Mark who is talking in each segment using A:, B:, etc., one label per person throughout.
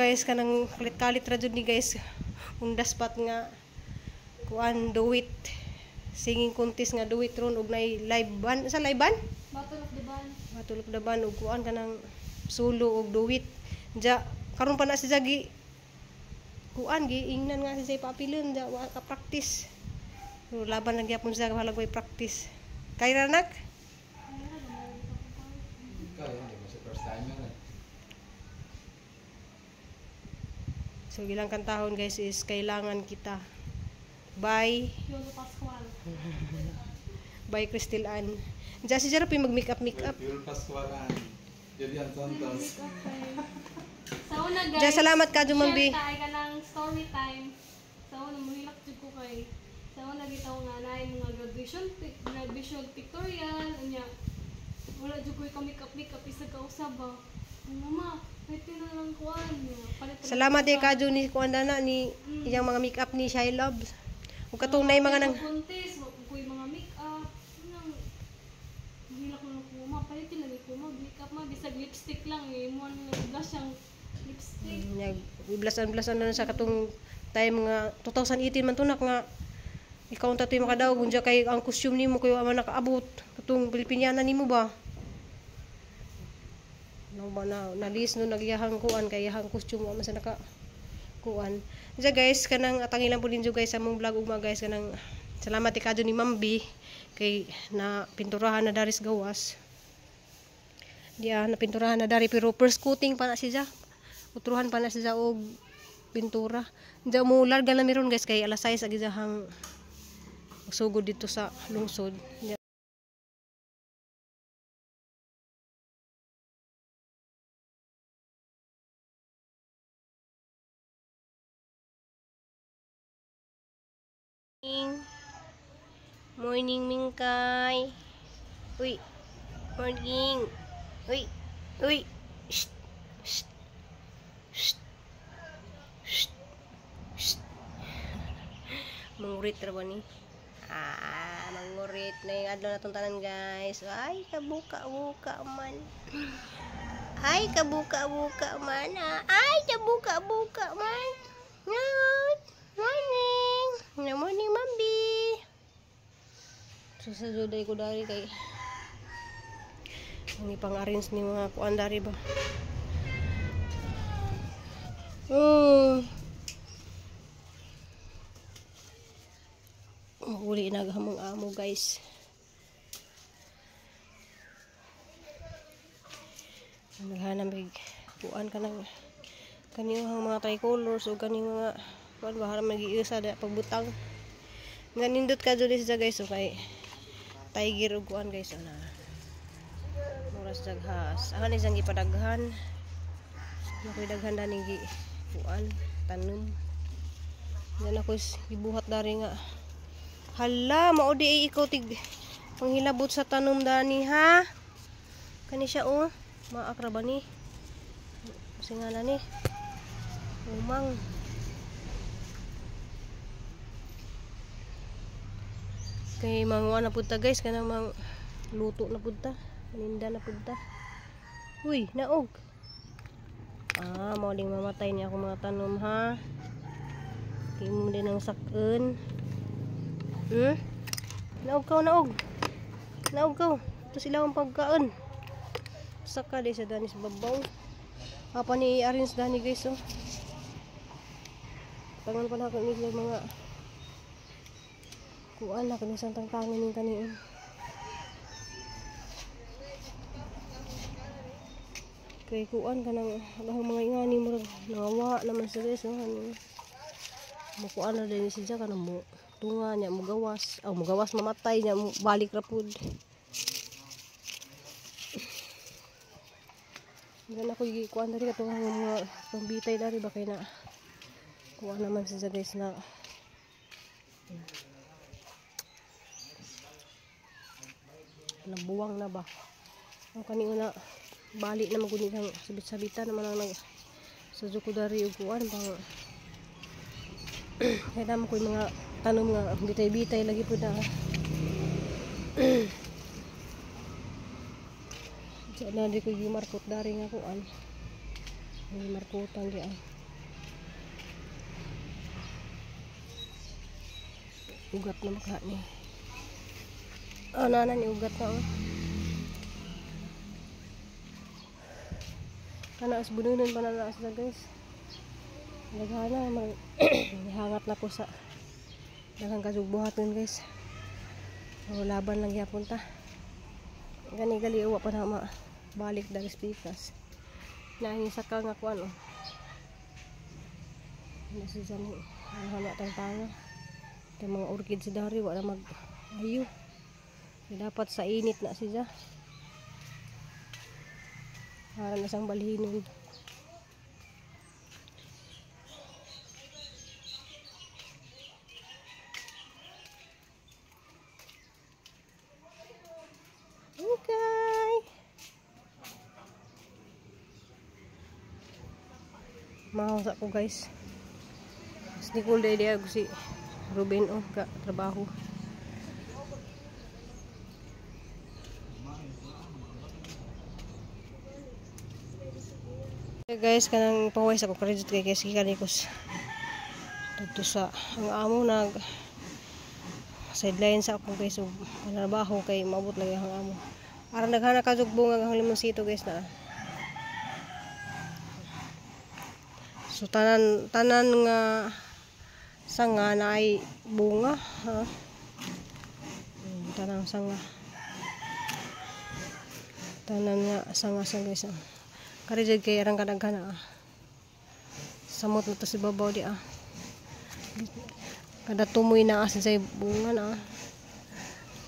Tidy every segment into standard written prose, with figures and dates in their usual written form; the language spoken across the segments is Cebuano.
A: guys, kanang kalit-kalit ra jud ni guys. Undas pat nga kuan duet singing contest nga duet ron og nay live band sa live band?
B: Battle of the Band.
A: Battle of the Band og kuan kanang solo og duet. Ja karon pa na si Jagi kuan giingnan nga si Jay paapilon ja wa ka practice. Pero laban lang gyapon siya halag way practice. Kay ranak?
C: Kaya hindi mo si first timer eh.
A: So ilang kantahon guys is Kailangan Kita by
B: Yolo Pascual.
A: By Crystal Ann. Diyan si Jero mag makeup makeup.
C: Yul Pascual and Julian Santos.
B: Okay. Sa una guys.
A: Diyan salamat ka Jumambi.
B: Share tayo ka ng story time. Sa una muhilak jud ko kay sa una gitaw nga naay mga graduation pictorial unya. Wala jud ko ka makeup makeup isa ka usab ba. Mama, pwede na lang kuan.
A: Salamat eh ka ni kuan na ni iyang mga makeup ni Shy Love. Ug katong nay mga nang
B: contest, wa ko mga makeup. Nang hilak na ko ma, palit lang ko ma makeup ma bisag lipstick lang eh mo nang blush ang lipstick.
A: Iblasan-blasan na sa katong time nga 2018 man tunak nga ikaw unta to'y makadaog unja kay ang costume nimo kayo ama nakaabot katong Pilipiniana nimo ba? No ba na nalis no nagyahang kuan kay yahang costume wa man sa naka kuan. Diya guys kanang atangi lang po ninyo guys sa among vlog ugma guys kanang salamat ikadyo ni Ma'am B kay na pinturahan na dari sa gawas. Diya na pinturahan na dari pero first coating pa na siya. Utruhan pa na siya og pintura. Diya mo larga na meron guys kay alas 6 agi hang sugod dito sa lungsod. Diya. Morning Mingkay. Uy. Morning. Uy. Uy. Shh. Shh. Shh. Shh. Shh. Mangurit ra ba ni? Ah, mangurit na yung adlaw natong tanan guys. Ay, kabuka-buka man. Ay, kabuka-buka man. Ah. Ay, kabuka-buka man. Good morning. Good morning, Mambi. So sa juday ko dari kay ang ipang-arrange ni mga kuan dari ba. Oh. Uli na gamong amo guys. Naghanap mig kuan kanang kaniyang mga tricolors o kaning mga kuan ba haram magiusa da pagbutang. Nga nindot ka jud siya guys so kay tiger ug kuan guys ana. Muras daghas. Ahan isang gipadaghan. Nakoy daghan dani gi kuan tanom. Yan ako gibuhat dari nga. Hala, mao di ay ikaw tig panghilabot sa tanom dani ha. Kani siya oh, maakra ba ni? Kasi nga na ni. Umang. Kay manguha na pud ta guys, kanang mang luto na pud ta, maninda na pud ta. Uy, naog. Ah, mao ding mamatay ni ako mga tanom ha. Kay mo din ang sakon. Hmm? Naog ka, naog. Naog ka. Ito sila ang pagkaon. Saka di sa danis babaw. Apa ni i-arrange dani guys oh. Tangan pa na ako ni mga kuan na kani sang tangtangan ning kani. Kay kuan kanang agahang mga ingani murag nawa naman sa guys oh. Ano. Mukuan na din siya kanang mo tunga niya mo gawas. Aw mo gawas mamatay niya mo balik ra pud. Diyan ako gikuan diri katong mga pambitay dari ba kay na kuan naman siya guys na nabuwang na ba. Ang kani una bali na maguni kang sabit-sabitan naman ang nag sa ko dari og kuan pang kaya damo ko yung mga tanom nga bitay-bitay lagi pud na. Diyan na di ko gimarkot dari nga kuan. May markutan di ah. Ugat na makha ni. Ah, nana ni ugat na oh. Kana as bununan pa na na sila guys. Daghana mag hangat na ko sa daghang kasugbuhaton guys. So, laban lang gyapon ta. Gani gali uwa pa na ma balik dali pikas. Naini sa ka nga kuan oh. Nasa dyan ang hana tang tanga. Yung mga orchid sa dari wala mag ayo. Dapat sa init na siya. Para na siyang balhinon. Okay. Mahawsa ko guys. Mas Nicole dahil diya si Ruben oh ka trabaho. Okay guys, kanang pahuway sa ko credit kay kasi kanikos. Dito sa ang amo nag sideline sa ako guys og trabaho kay maabot lagi ang amo. Aron naghana ka og bunga ang limonsito guys na. So tanan tanan nga sanga na ay bunga ha. Tanang sanga. Tanan nga sanga sa guys. Ah. Kari jud kay arang kadaghan ah. Samot na to si babaw di ah. Kada tumoy na asin sa bunga na.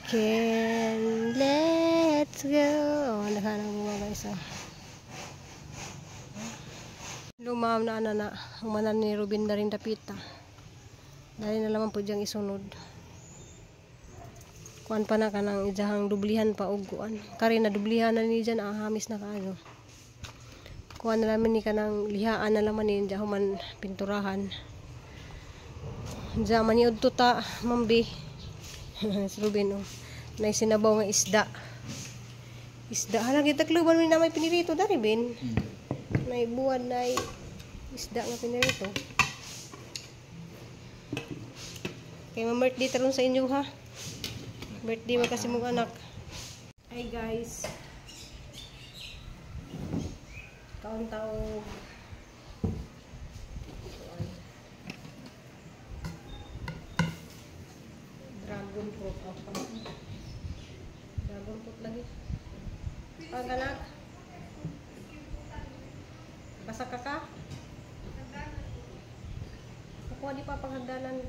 A: Can let's go. Oh, naghan ang bunga guys ah. Lumam na ana na humanan ni Ruben na rin dapita. Dali na lamang po diyang isunod. Kuan pa na kanang ijahang dublihan pa og kuan. Kari na dublihan na ni dyan, ah, hamis na kaayo. Kuan na laman ni kanang lihaan na laman ni dyan human pinturahan. Diyan maniud to ta, mambi. Si Ruben oh. Nay sinabaw nga isda. Isda hala kita kluban ni na may pinirito dari Ben. Nay buwan nay isda nga pinirito. Kay ma-birthday taron sa inyo ha. Birthday man kasi mong anak. Hi guys. Kaon tao. Dragon fruit oh. Dragon fruit lagi. Ang anak. Basa ka ka? Kukuha di pa panghagdanan.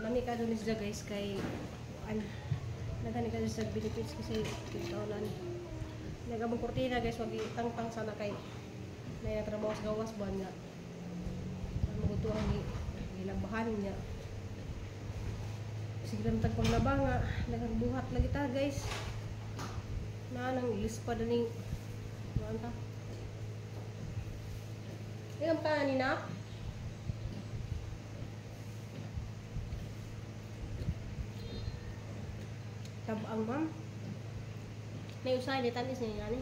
A: Lami ka dun siya guys kay an nagani ka sa benefits kasi taonan. Nagamong kurtina guys wag tangtang sana kay nay trabaho sa gawas buwan nga. Magutuang gilabahan niya. Sige lang tag paglaba nga nagbuhat lagi ta guys. Na nang ilis pa daning kuan ta. Ilang pa ni na? Tabang ma'am. May usay di tanis niya ni.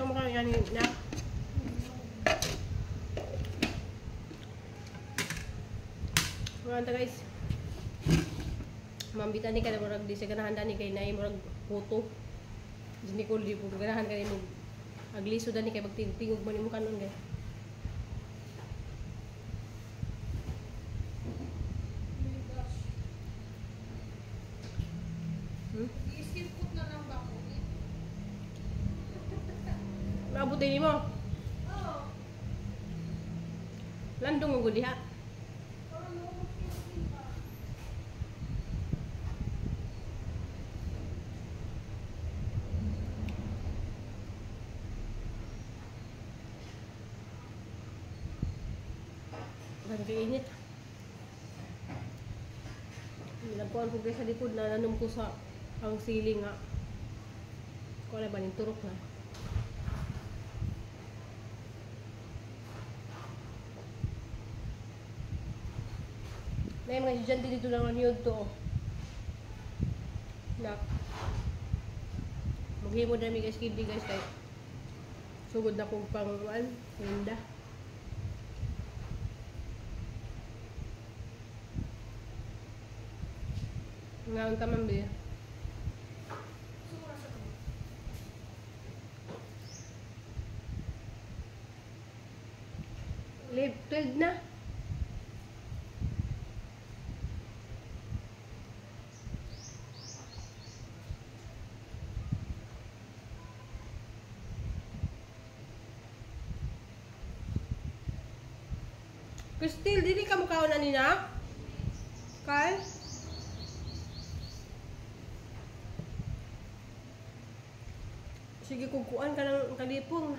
A: Kamu kan yani na. Mga guys. Ma'am bitan ni kada murag di siya ganahan dani kay naay murag puto. Si Nicole di po ganahan kay mo. Agliso dani kay magtingog man imo kanon guys.
B: I-sirkot na lang ba ako?
A: Naabot din mo?
B: Oo.
A: Landong mo diha. Ganito init. Nilagkuhan ko guys sa likod na nanom ko sa ang siling nga. Kuha na ba ning turok na? Na yung mga estudyante dito lang ang to. Na. Maghimo na mi guys kidi guys kay sugod na kong pang kuan, rinda. Nga unta man be. Live 12 na. Christine, dili ka mukhaon ani na? Kyle? Sige, kukuan ka ng kalipong.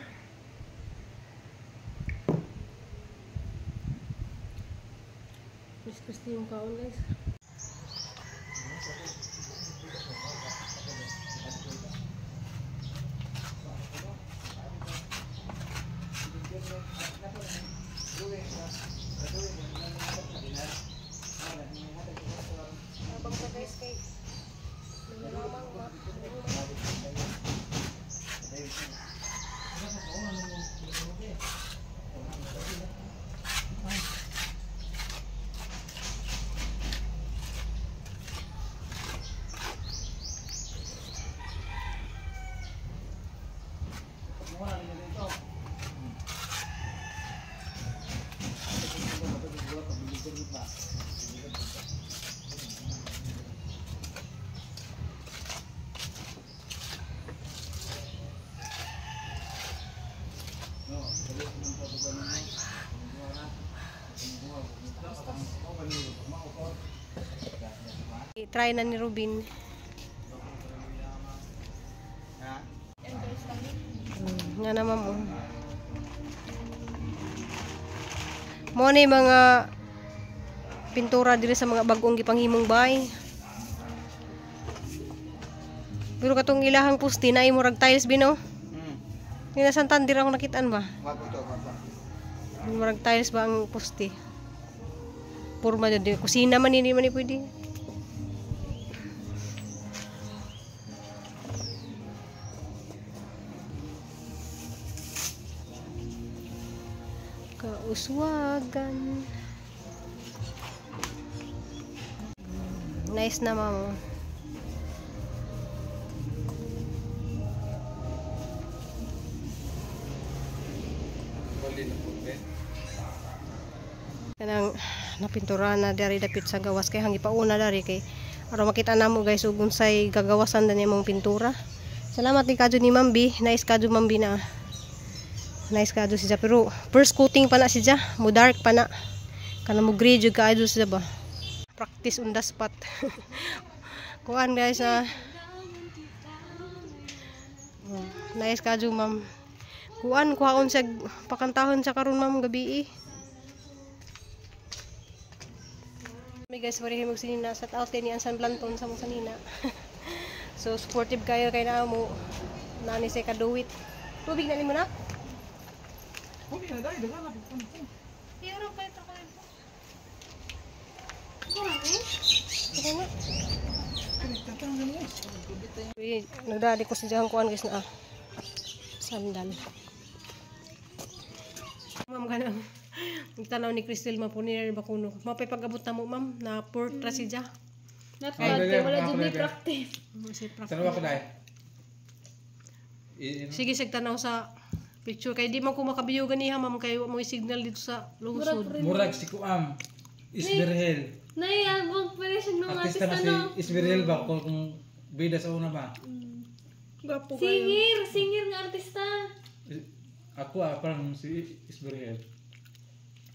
A: Miss Christine yung kaon, guys. Habang ka guys kay may ma. Try na ni Rubin. Nga naman mo. Mo ni mga pintura diri sa mga bagong gipanghimong bahay. Pero katong ilahang poste na murag tiles bino. Ni na Santander ako nakitaan ba? Murag tiles ba ang poste? Purma jud kusina man hindi man ni pwede. Kauswagan. Nice na mamo. Kanang napintura na dari dapit sa gawas kay hangi pauna dari kay aron makita namo guys ug unsay gagawasan na nimong pintura. Salamat ni kadyo ni Ma'am B. Nice kadyo Ma'am B na. Nice kadyo siya pero first coating pa na siya, mo dark pa na. Kana mo gray jud kaadyo siya ba. Practice on the spot. Kuan guys na. Nice kadyo ma'am. Kuan kuhaon siya pakantahon siya karon ma'am gabi eh. May guys, wari himog sinina. Shout out din ni Ansan Blanton sa mong sanina. So supportive kayo kay na mo. Nani say kaduwit. Tubig na nimo na?
C: Okay na dai, daghan na.
B: Pero pa ito ko rin po.
A: Sige na. Uy, nagdali ko sa diyang kuan guys na sandal. Ma'am kanang tanaw ni Crystal mapunir ba kuno. Mapay pag-abot na mo ma'am na pork ra siya.
B: Not bad, kay wala jud ni practice.
C: Tanaw ko dai.
A: Sige sig tanaw sa picture kay di man ko makabiyo ganiha ma'am kay wa mo signal dito sa lungsod.
C: Murag si Kuam. Isberhel.
B: Nay, abog pa rin siya nung
C: Artista na
B: artista no.
C: si Isberhel ba kung bida sa una ba?
A: Gwapo kayo.
B: Singer nga artista.
C: Ako parang si Isberhel.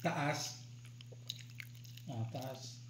C: Taas. Taas.